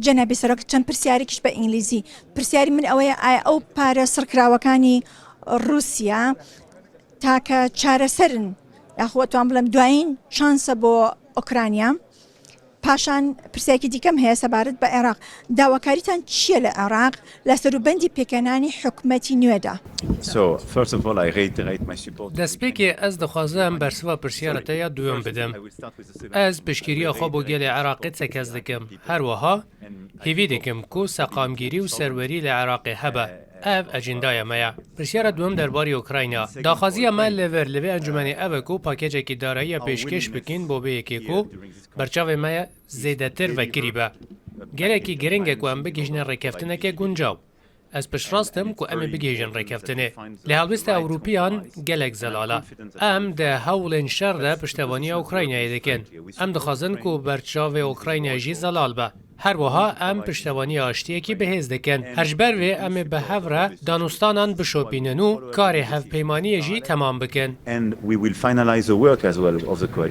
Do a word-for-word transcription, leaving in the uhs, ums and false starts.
جەنابی سەرۆک، چەند پرسیارێکیش بە ئینگلیزی. پرسیاری من ئەوەیە، ئایا ئەو پارە سڕکراوەکانی رووسیا تاکە چارەسەرن، یاخو ئەتوان بڵێم دوایین چانسە بۆ ئۆکرانیا؟ پاشان پرسیارێکی دیکەم هەیە سەبارەت بە عێراق. داواکاریتان چییە لە عێراق لە سەروبەندی پێکهێنانی حکومەتی نوێدا؟ So, first of all, I reiterate my support. دەستپێکێ ئەز دەخوازم بەرسڤە پرسیارە تە یا دوێم بدەم. ئەز پشتگیریە خۆ بۆ گەلێ عێراقی تەکەس دەکەم. هەروەها هیوی دەکەم کو سەقامگیری و سەروەری لە عێراقێ هەبە. ئەڤ ئەجندایە مەیە. پرسیارە دوێم دەرباری ئۆکراینا. داخوازیە مە لەڤەر لەڤێ ئەنجومەنێ ئەڤە کو پاکێجێکی داراییە پێشکەش بکەین بۆ بەیەکێ کو بەرچاوێ مەیە زێدەتر ڤەکری بە. گەلێکی گرنگە کو ئەم بگیژنە ڕێکەفتنەکێ گونجاو. ئەز پشتڕاستم کو ئەمێ بگیژن ڕێکەفتنێ. لە هەڵوێستە ئەوروپیان گەلێک زەلالە. ئەم دە هەوڵێن شەر دە پشتەوانی ئۆکراینایە دەکەن. ئەم دخوازن کو بەرچاوێ ئۆکراینای ژی زەلال بە. هەروەها ئەم پشتەوانی ئاشتیەکی بەهێز دەکەن. هەر ji ber vê em ê bi hev re danûstanan bişopînin û karê hevpeymaniyê jî temam bikin. And we will finalize the work as well of the coalition.